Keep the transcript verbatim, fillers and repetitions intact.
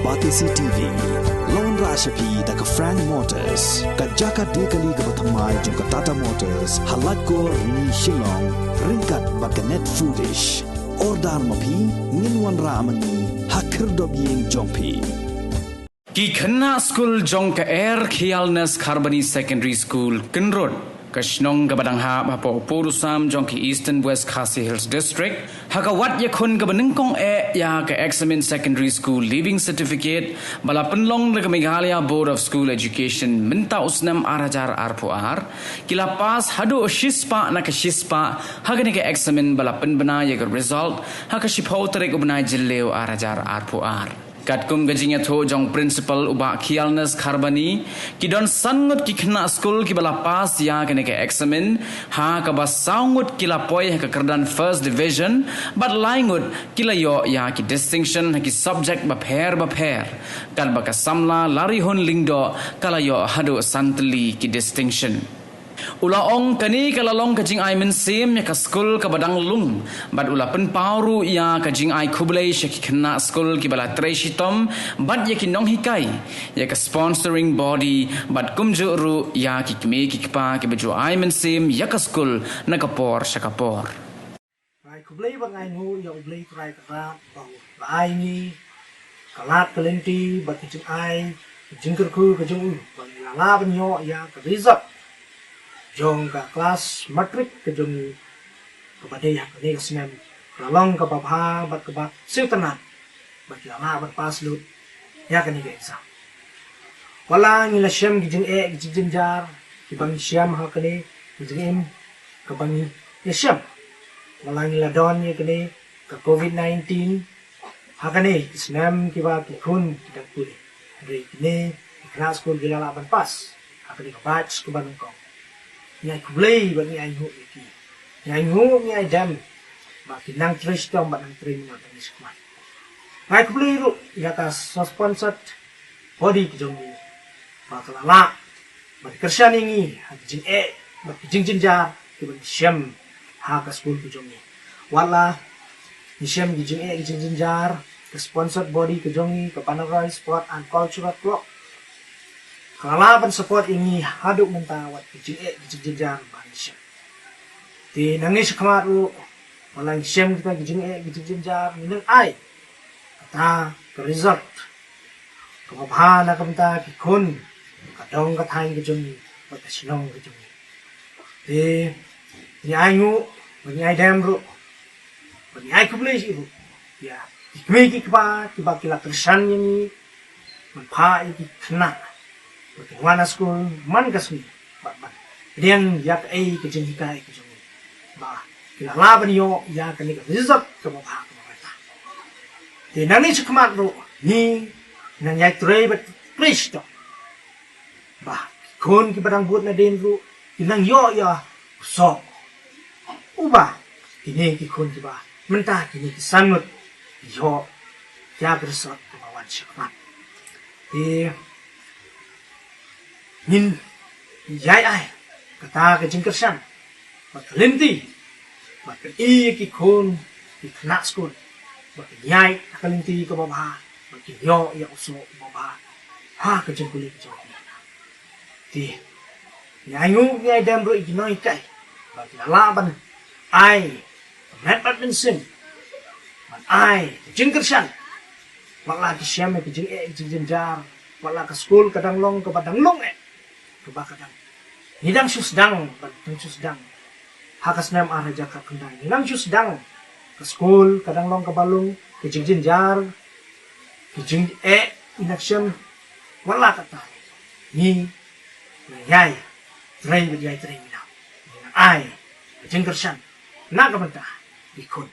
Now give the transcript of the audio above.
Batesi T V, la wanrah sha phi da ka Frank Motors, ka jaka die kali kaba thymmai jong ka Tata Motors, ha Laitkor, Shillong, ryngkat bad ka Net Foodish. Order ma phi, ngin wanrah ma ngi ha khyrdop ïing jong phi. Ki khynnah skul jong ka Air Khialnes Kharbani Secondary School, Kynrut, ka shnong kaba dang hap hapoh Purusam jong ki Eastern West Khasi Hills District, ha ka wat ïakhun kaba nyngkong eh ïa ka Examine Secondary School Leaving Certificate ba la pynlong da ka Meghalaya Board of School Education mynta u snem ar hajar arphew ar, ki la pass haduh shispah na ka shispah ha kane ka examine ba la pynbna ïa ka result ha ka shiphew tarik u bnai Jylliew ar hajar arphew ar. Katkum ka jingïathuh jong Principal u Bah Khialnes Kharbani, ki don san ngut ki khynnah skul kiba la pass ïa kane ka examine, ha kaba saw ngut ki la poi ha ka kyrdan First Division, bad lai ngut ki la ïoh ïa ki distinction ha ki subject bapher bapher. Katba ka samla Larihun Lyngdoh ka la ïoh haduh san tylli ki distinction. U la ong kane ka la long ka jingai mynsiem ïa ka skul kaba dang lung, bad u la pynpaw ruh ïa ka jingai khublei sha ki khynnah skul kiba la trei shitom, bad ïa ki nonghikai, ïa ka sponsoring body, bad kumjuh ruh ïa ki kmie ki kpa kiba ju ai mynsiem ïa ka skul na ka por sha ka por. Ngai khublei bad ngai nguh ïa U Blei Trai Kynrad ba u la ai ngi ka lad ka lynti bad ka jingai, ka jingkyrkhu ka jong u ba ngi la lah ban ïoh ïa ka result jong ka klas matrik ka jong ngi, kaba dei ha kane ka snem, ka la long kaba bha bad kaba sngewtynnat, ba ki la lah ban pass lut ïa kane ka exam. Wat la ngi la shem ki jingeh ki jingjynjar kiba ngi shem ha kane ka jingim kaba ngi ïa shem, wat la ngi la don ïa kane ka covid nineteen, ha kane ki snem kiba ki khun ki dang pule, hynrei kine ki khynnah skul ki la lah ban pass ha kane ka batch kaba nyngkong. Ngi ai khublei bad ngi ai nguh ïa ki, ngi ai nguh, ngi ai dem ba ki nang trei shitom bad nang trei minot nangne shakhmat. Ngai khublei ruh ïa ka sponsored body ka jong ngi ba ka la lah ban kyrshan ïa ngi ha ki jingeh bad ki jingjynjar kiba ngi shem ha ka skul ka jong ngi. Wat la ngi shem ki jingeh ki jingjynjar, ka sponsored body ka jong ngi, ka Banaroi Sport and Cultural Club, ka la lah ban support ïa ngi haduh mynta wat ki jingeh ki jingjynjar ba ngi shem. Te nangne shakhmat ruh, wat la ngi shem kita ki jingeh ki jingjynjar, ngi nang ai kata ka result kaba bha na ka bynta ki khun ka dong ka thaiñ ka jong ngi bad ka shnong ka jong ngi. Te ngi ai nguh bad ngi ai dem ruh bad ngi ai khublei ruh ïa ki kmie ki kpa kiba ki la kyrshan ïa ngi ban phah ïa ki khynnah ba kin wan ha skul man ka sngi bad ban pdiang ïa kaei ka jinghikai ka jong ngi ba ki la lah ban ïoh ïa kane ka result kaba bha kaba bha. Te nangne shakhmat ruh ngi nang ïai trei bad trei shitom ba ki khun kiba dang bud nadien ruh ki nang ïoh ïa u soh uba kine ki khun kiba mynta kine ki san ngut ïoh ïa ka result kaba wan shakhmat. Te ngin ïai ai kata ka jingkyrshan bad ka lynti bad ka i ïa ki khun ki khynnah skul bad ka ïai ka lynti kaba bha bad ki ïoh ïa u soh uba bha ha ka jingpule ka jong ki. Te ngi ai nguh ngi ai dem ruh ïa ki nonghikai ba ki la lah ban ai met bad mynsiem ban ai ka jingkyrshan. Wat la ki shem ïa ka jingeh ka jingjynjar, wat la ka skul ka dang long kaba dang lung eh kaba ka dang, ngi dang shu sdang, ba dang shu sdang ha ka snem ar hajar khatkhyndai ngi dang shu sdang. Ka skul ka dang long kaba lung, ka jingjynjar, ka jingeh ngi dang shem. Wat la kata ngi nang ïai trei bad ïai trei minot, ngi nang ai ka jingkyrshan na ka bynta ki khun.